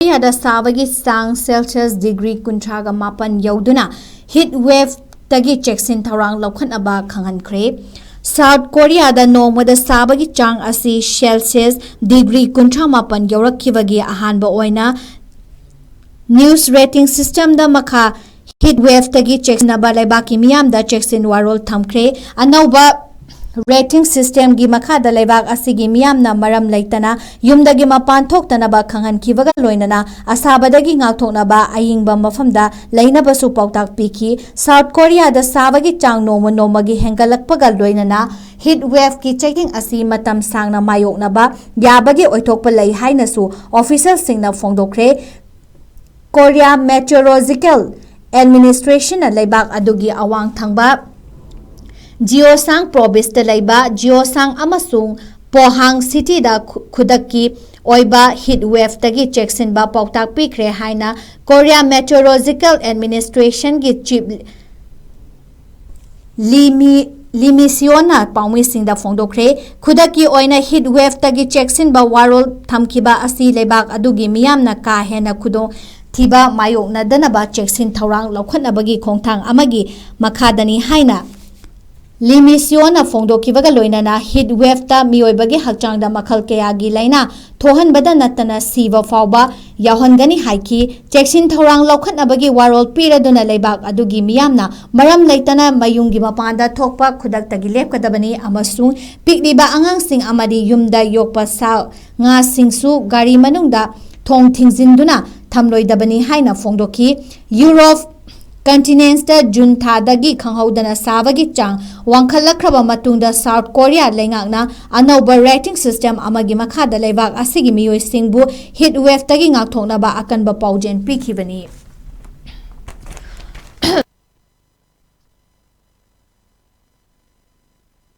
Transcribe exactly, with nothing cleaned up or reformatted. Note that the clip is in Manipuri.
ꯀꯣꯔꯤꯌꯥꯗ ꯁꯥꯕꯒꯤ ꯆꯥꯡ ꯁꯦꯜꯁꯤꯌꯁ ꯗꯤꯒ꯭ꯔꯤ ꯀꯨꯟꯊ꯭ꯔꯥꯒ ꯃꯥꯄꯟ ꯌꯧꯗꯨꯅ ꯍꯤꯠ ꯋꯦꯚꯇꯒꯤ ꯆꯦꯛꯁꯤꯟ ꯊꯧꯔꯥꯡ ꯂꯧꯈꯠꯅꯕ ꯈꯪꯍꯟꯈ꯭ꯔꯦ꯫ ꯁꯥꯎꯠ ꯀꯣꯔꯤꯌꯥꯗ ꯅꯣꯡꯃꯗ ꯁꯥꯕꯒꯤ ꯆꯥꯡ ꯑꯁꯤ ꯁꯦꯜꯁꯤꯌꯁ ꯗꯤꯒ꯭ꯔꯤ ꯀꯨꯟꯊ꯭ꯔꯥ ꯃꯥꯄꯟ ꯌꯧꯔꯛꯈꯤꯕꯒꯤ ꯑꯍꯥꯟꯕ ꯑꯣꯏꯅ ꯅ꯭ꯌꯨꯁ ꯔꯦꯇꯤꯡ ꯁꯤꯁꯇꯦꯝꯗ ꯃꯈꯥ ꯍꯤꯠ ꯋꯦꯚꯇꯒꯤ ꯆꯦꯛꯁꯤꯟꯅꯕ ꯂꯩꯕꯥꯛꯀꯤ ꯃꯤꯌꯥꯝꯗ ꯆꯦꯛꯁꯤꯟ ꯋꯥꯔꯣꯜ ꯊꯝꯈ꯭ꯔꯦ꯫ ꯑꯅꯧꯕ ꯔꯦꯇꯤꯡ ꯁꯤꯁꯇꯦꯝꯒꯤ ꯃꯈꯥꯗ ꯂꯩꯕꯥꯛ ꯑꯁꯤꯒꯤ ꯃꯤꯌꯥꯝꯅ ꯃꯔꯝ ꯂꯩꯇꯅ ꯌꯨꯝꯗꯒꯤ ꯃꯄꯥꯟ ꯊꯣꯛꯇꯅꯕ ꯈꯪꯍꯟꯈꯤꯕꯒ ꯂꯣꯏꯅꯅ ꯑꯁꯥꯕꯗꯒꯤ ꯉꯥꯛꯊꯣꯛꯅꯕ ꯑꯏꯪꯕ ꯃꯐꯝꯗ ꯂꯩꯅꯕꯁꯨ ꯄꯥꯎꯇꯥꯛ ꯄꯤꯈꯤ꯫ ꯁꯥꯎꯠ ꯀꯣꯔꯤꯌꯥꯗ ꯁꯥꯕꯒꯤ ꯆꯥꯡ ꯅꯣꯡꯃ ꯅꯣꯡꯃꯒꯤ ꯍꯦꯟꯒꯠꯂꯛꯄꯒ ꯂꯣꯏꯅꯅ ꯍꯤꯠ ꯋꯦꯚꯀꯤ ꯆꯩꯊꯦꯡ ꯑꯁꯤ ꯃꯇꯝ ꯁꯥꯡꯅ ꯃꯥꯌꯣꯛꯅꯕ ꯌꯥꯕꯒꯤ ꯑꯣꯏꯊꯣꯛꯄ ꯂꯩ ꯍꯥꯏꯅꯁꯨ ꯑꯣꯐꯤꯁꯤꯌꯦꯜꯁꯤꯡꯅ ꯐꯣꯡꯗꯣꯛꯈ꯭ꯔꯦ꯫ ꯀꯣꯔꯤꯌꯥ ꯃꯦꯇꯤꯑꯣꯔꯣꯂꯣꯖꯤꯀꯦꯜ ꯑꯦꯗꯃꯤꯅꯤꯁꯇ꯭ꯔꯦꯁꯟꯅ ꯂꯩꯕꯥꯛ ꯑꯗꯨꯒꯤ ꯑꯋꯥꯡ ꯊꯪꯕ ꯖꯤꯑꯣꯁꯥꯡ ꯄ꯭ꯔꯣꯚꯤꯟꯁꯇ ꯂꯩꯕ ꯖꯤꯑꯣꯁꯥꯡ ꯑꯃꯁꯨꯡ ꯄꯣꯍꯥꯡ ꯁꯤꯇꯤꯗ ꯈꯨ-, ꯈꯨꯗꯛꯀꯤ ꯑꯣꯏꯕ ꯍꯤꯠ ꯋꯦꯚꯇꯒꯤ ꯆꯦꯛꯁꯤꯟꯕ ꯄꯥꯎꯇꯥꯛ ꯄꯤꯈ꯭ꯔꯦ ꯍꯥꯏꯅ ꯀꯣꯔꯤꯌꯥ ꯃꯦꯇꯤꯑꯣꯔꯣꯂꯣꯖꯤꯀꯦꯜ ꯑꯦꯗꯃꯤꯅꯤꯁꯇ꯭ꯔꯦꯁꯟꯒꯤ ꯆꯤꯐ ꯂꯤꯃꯤ-, ꯂꯤꯃꯤꯁꯤꯑꯣꯅ ꯄꯥꯎꯃꯤꯁꯤꯡꯗ ꯐꯣꯡꯗꯣꯛꯈ꯭ꯔꯦ꯫ ꯈꯨꯗꯛꯀꯤ ꯑꯣꯏꯅ ꯍꯤꯠ ꯋꯦꯚꯇꯒꯤ ꯆꯦꯛꯁꯤꯟꯕ ꯋꯥꯔꯣꯜ ꯊꯝꯈꯤꯕ ꯑꯁꯤ ꯂꯩꯕꯥꯛ ꯑꯗꯨꯒꯤ ꯃꯤꯌꯥꯝꯅ ꯀꯥ ꯍꯦꯟꯅ ꯈꯨꯗꯣꯡ ꯊꯤꯕ ꯃꯥꯌꯣꯛꯅꯗꯅꯕ ꯆꯦꯛꯁꯤꯟ ꯊꯧꯔꯥꯡ ꯂꯧꯈꯠꯅꯕꯒꯤ ꯈꯣꯡꯊꯥꯡ ꯑꯃꯒꯤ ꯃꯈꯥꯗꯅꯤ ꯍꯥꯏꯅ ꯂꯤꯃꯤꯁꯤꯑꯣꯅ ꯐꯣꯡꯗꯣꯛꯈꯤꯕꯒ ꯂꯣꯏꯅꯅ ꯍꯤꯠ ꯋꯦꯚꯇ ꯃꯤꯑꯣꯏꯕꯒꯤ ꯍꯛꯆꯥꯡꯗ ꯃꯈꯜ ꯀꯌꯥꯒꯤ ꯂꯥꯏꯅꯥ ꯊꯣꯛꯍꯟꯕꯗ ꯅꯠꯇꯅ ꯁꯤꯕ ꯐꯥꯎꯕ ꯌꯥꯎꯍꯟꯒꯅꯤ ꯍꯥꯏꯈꯤ꯫ ꯆꯦꯛꯁꯤꯟ ꯊꯧꯔꯥꯡ ꯂꯧꯈꯠꯅꯕꯒꯤ ꯋꯥꯔꯣꯜ ꯄꯤꯔꯗꯨꯅ ꯂꯩꯕꯥꯛ ꯑꯗꯨꯒꯤ ꯃꯤꯌꯥꯝꯅ ꯃꯔꯝ ꯂꯩꯇꯅ ꯃꯌꯨꯝꯒꯤ ꯃꯄꯥꯟꯗ ꯊꯣꯛꯄ ꯈꯨꯗꯛꯇꯒꯤ ꯂꯦꯞꯀꯗꯕꯅꯤ ꯑꯃꯁꯨꯡ ꯄꯤꯛꯂꯤꯕ ꯑꯉꯥꯡꯁꯤꯡ ꯑꯃꯗꯤ ꯌꯨꯝꯗ ꯌꯣꯛꯄ ꯁꯥ ꯉꯥꯁꯤꯡꯁꯨ ꯒꯥꯔꯤ ꯃꯅꯨꯡꯗ ꯊꯣꯡ ꯊꯤꯡꯖꯤꯟꯗꯨꯅ ꯊꯝꯂꯣꯏꯗꯕꯅꯤ ꯍꯥꯏꯅ ꯐꯣꯡꯗꯣꯛꯈꯤ꯫ ꯌꯨꯔꯣꯞ ꯀꯟꯇꯤꯅꯦꯟꯁꯇ ꯖꯨꯟ ꯊꯥꯗꯒꯤ ꯈꯪꯍꯧꯗꯅ ꯁꯥꯕꯒꯤ ꯆꯥꯡ ꯋꯥꯡꯈꯠꯂꯛꯈ꯭ꯔꯕ ꯃꯇꯨꯡꯗ ꯁꯥꯎꯠ ꯀꯣꯔꯤꯌꯥ ꯂꯩꯉꯥꯛꯅ ꯑꯅꯧꯕ ꯔꯦꯇꯤꯡ ꯁꯤꯁꯇꯦꯝ ꯑꯃꯒꯤ ꯃꯈꯥꯗ ꯂꯩꯕꯥꯛ ꯑꯁꯤꯒꯤ ꯃꯤꯑꯣꯏꯁꯤꯡꯕꯨ ꯍꯤꯠ ꯋꯦꯚꯇꯒꯤ ꯉꯥꯛꯊꯣꯛꯅꯕ ꯑꯀꯟꯕ ꯄꯥꯎꯖꯦꯜ ꯄꯤꯈꯤꯕꯅꯤ꯫